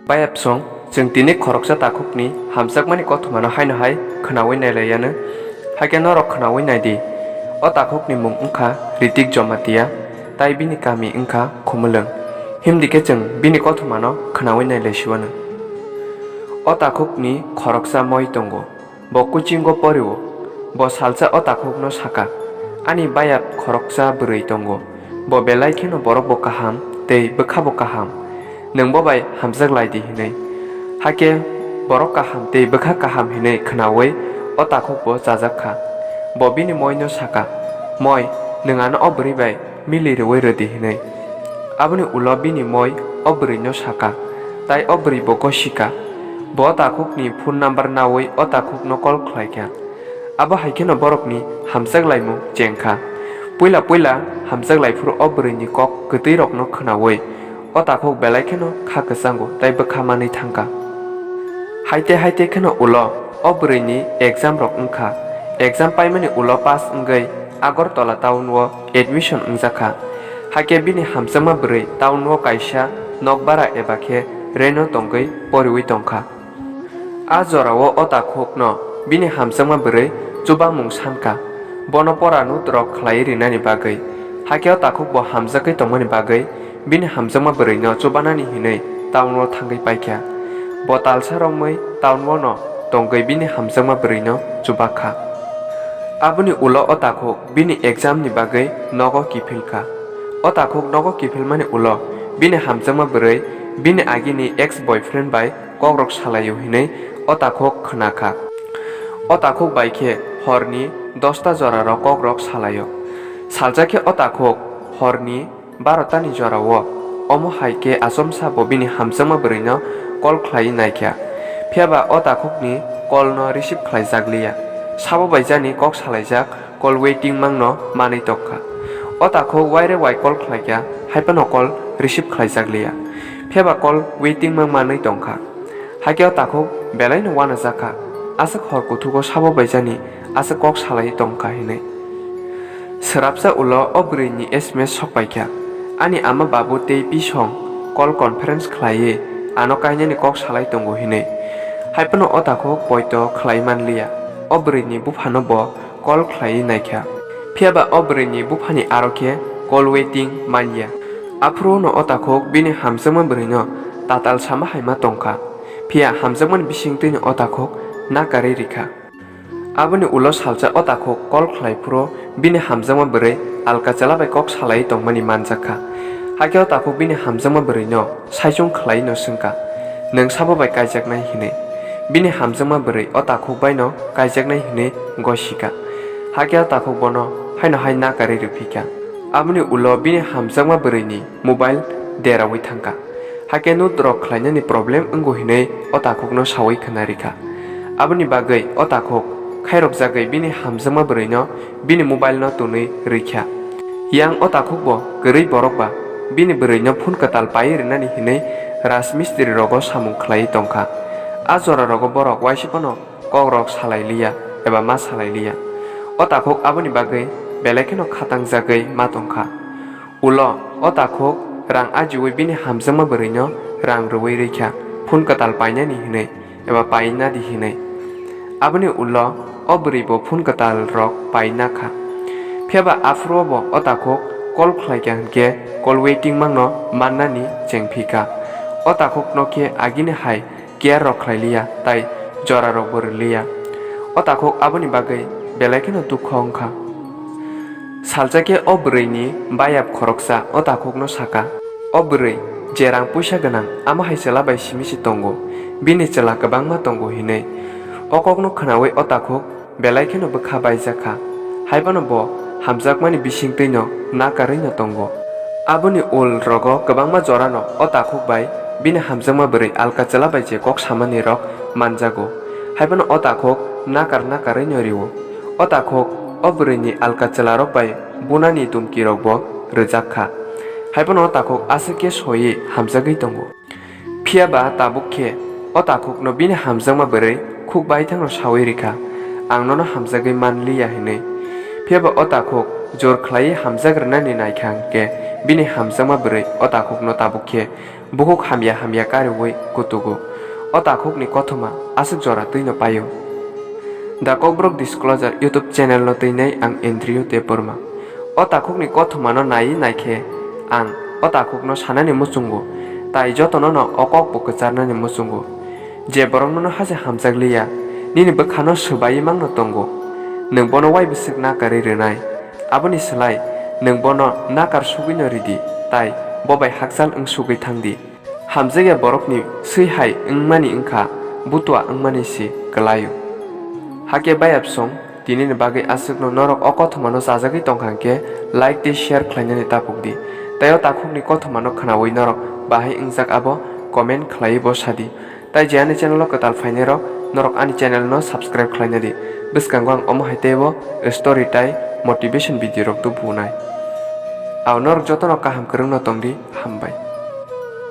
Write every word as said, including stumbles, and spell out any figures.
Bayapsong, chwng tini khoroksa takhukni hamjakmani kothomano haino hai khwnaui nailaiyano. Hakhe norok khwnaui naidi, o takhukni mung wngkha Ritik Jamatia, tai bini kami wngkha Khumulwng. Himdi khe chwng bini kothomano khwnaui nailaisiwano. O takhukni khoroksa moi tongo. Bo kuchingo porio. Bo salsa o takhukno saka, "Ani bayap khoroksa bwrwi tongo. Bo belai kheno borok bo kaham tei bwkha bo kaham. Nwng bo bai hamjak lai di," hinwi. Hakhe borok kaham tei bwkha kaham hinwi khwnaui o takhuk bo chajak kha. Bo bini moino saka, "Moi, nwng ano o bwrwi bai mili rwui rwdi," hinwi. Aboni ulo bini moi o bwrwino saka, tai o bwrwi bo gosika. Bo o takhukni phone number naui o takhukno call khlaikha. Abo hai kheno borokni hamjak laimung chengkha. Puila puila hamjak laiphuru o bwrwini kok kwtwirokno khwnaui o takhuk belai kheno kha kwchango tai bwkha manwi thangkha. Haite haite kheno ulo o bwrwini exam rok wngkha. Exam paimani ulo pass wngwi Agartala town o admission wngjakha. Hakhe bini hamjakma bwrwi town o kaisa nokbara eba khe reno tongwi poriui tongkha. A jorao o takhukno bini hamjakma bwrwi chubamung sankha, bono pora note rok khlaiwi rinani bagwi. Hakhe o takhuk bo hamjagwi tongmani bagwi bini hamjakma bwrwino chubanani hinwi town o thangwi paikha. Bo talsa romwi town o no tongwi bini hamjakma bwrwino chubakha. Aboni ulo o takhuk bini exam ni bagwi nogo kiphilkha. O takhuk nogo kiphilmani ulo bini hamjakma bwrwi bini agini ex boyfriend bai kokrok salaio hinwi o takhuk khwnakha. O takhuk bai khe horni dosta joraro kokrok salaio. Salsa khe o takhuk horni barotani jorao omo hai khe achomsa bo bini hamjakma bwrwino call khlaiwi naikha. Phiyaba o takhukni call no receive khlaijakliya. Sabo bai jani kok salaijak call waiting mangno manwi tongkha. O takhuk waire wai call khlaikha, haiphano call receive khlaijakliya. Phiyaba call waiting mang manwi tongkha. Hakhe o takhuk belaino uanajakha, aswk hor kuthugo sabo bai jani aswk kok salaiwi tongkha hinwi. Swrapsa ulo o bwrwini S M S sokpaikha, "Ani ama babu tei bisong call conference khlaiwi ano kainani kok salai tongo," hinwi. Haiphano o takhuk poito khlai manliya, o bwrwini buphano bo call khlaiwi naikha. Phiyaba o bwrwini buphani aro khe call waiting manya. Aphuru no o takhuk bini hamjakma bwrwino tatal sama hai ma tongkha. Phiya hamjakmani bisingtwino o takhuk nakarwi rikha. Aboni ulo salsa o takhuk call khlai phuru bini hamjakma bwrwi alka chwla bai kok salaiwi tongmani manjakha. Hakhe o takhuk bini hamjakma bwrwino saichung khlaiwi no swngkha, "Nwng sabo bai kaijaknai?" hinwi. Bini hamjakma bwrwi o takhuk baino kaijaknai hinwi gosika. Hakhe o takhuk bono haino hai nakarwi rwphikha. Aboni ulo bini hamjakma bwrwini mobile deraui thangkha. Hakhe note rok khlainani problem wngo hinwi o takhukno saui khna rikha. Aboni bagwi o takhuk khairokjagwi bini hamjakma bwrwino bini mobile no twnwi rwikha. Yang o takhuk bo kwrwi borok ba bini bwrwino phone kwtal pai rwnani hinwi rajmistri rogo samung khlaiwi tongkha. A jora rogo borok waisa phano kokrok salai liya eba ma salai liya. O takhuk aboni bagwi belai kheno khatangjagwi ma tongkha. Ulo o takhuk rang ajiui bini hamjakma bwrwino rang rwui rwikha, phone kwtal painani hinwi eba painadi hinwi. Aboni ulo o bwrwi bo phone kwtal rok paina kha. Phiyaba aphuru bo o takhuk call khlaikha hinkhe call waiting mangno mannani chengphikha. O takhukno khe agini hai care rok khlai liya tai jora rok bo rw liya. O takhuk aboni bagwi belai kheno dukho wngkha. Salsa khe o bwrwini bayap khoroksa o takhukno saka, "O bwrwi je rang puisa gwnang, amo hai chwla bai simi se tongo, bini chwla kwbangma tongo," hinwi. O kokno khwnaui o takhuk belai kheno bwkha baijak kha, haiphano bo hamjakmani bisingtwino nakarwino tongo. Aboni ul rogo kwbangma jorano o takhuk bai bini hamjakma bwrwi alka chwla bai je kok samani rok manjago, haiphano o takhuk nakar nakarwino rio. O takhuk o bwrwini alka chwlarok bai bunani dumkirokbo rwjak kha, haiphano o takhuk aswk khe soiwi hamjagwi tongo. Phiya ba tabuk khe o takhukno bini hamjakma bwrwi khuk baithangno saui rikha, "Ang nono hamjagwi man li ya," hinwi. Phiya ba o takhuk jor khlaiwi hamjak rwnani naikha hwnkhe bini hamjakma bwrwi o takhukno tabuk khe Bukhuk hamya hamya kariui kutugo. O takhukni kothoma aswk jora twino paio. The Kokborok Disclosure YouTube channel no twinai ang Andrew Debbarma. O takhukni kothomano naiwi naikhe ang o takhukno sanani muchungo, tai jotono no o kokbo kwcharnani muchungo. Je borok nono haje hamjakliya, nini bwkhano swbaiwi mangno tongo. Nwng bono uaibwswk nakarwi rwnai. Aboni slai, nwng bono nakar sugwino ridi, tai bo bai hakchal wng sugwi thangdi. Hamjakya borokni swi hai wngmani wngkha, butua wngmani se kwlaio. Hakhe bayapsong, tinini bagwi aswkno norok o kothomano chajagwi tongkha hwnkhe like tei share khlainani tapukdi. Tai o takhukni kothomano khnaui norok bahai wngjak abo comment khlaiwi bo sadi. Tai je ani channel o kwtal phainairok, norok ani channel no subscribe khlainadi. Bwskango ang omo hai teibo story tai motivation video rok tubunai. Ao norok jotono kaham kwrwngno tongdi, hambai.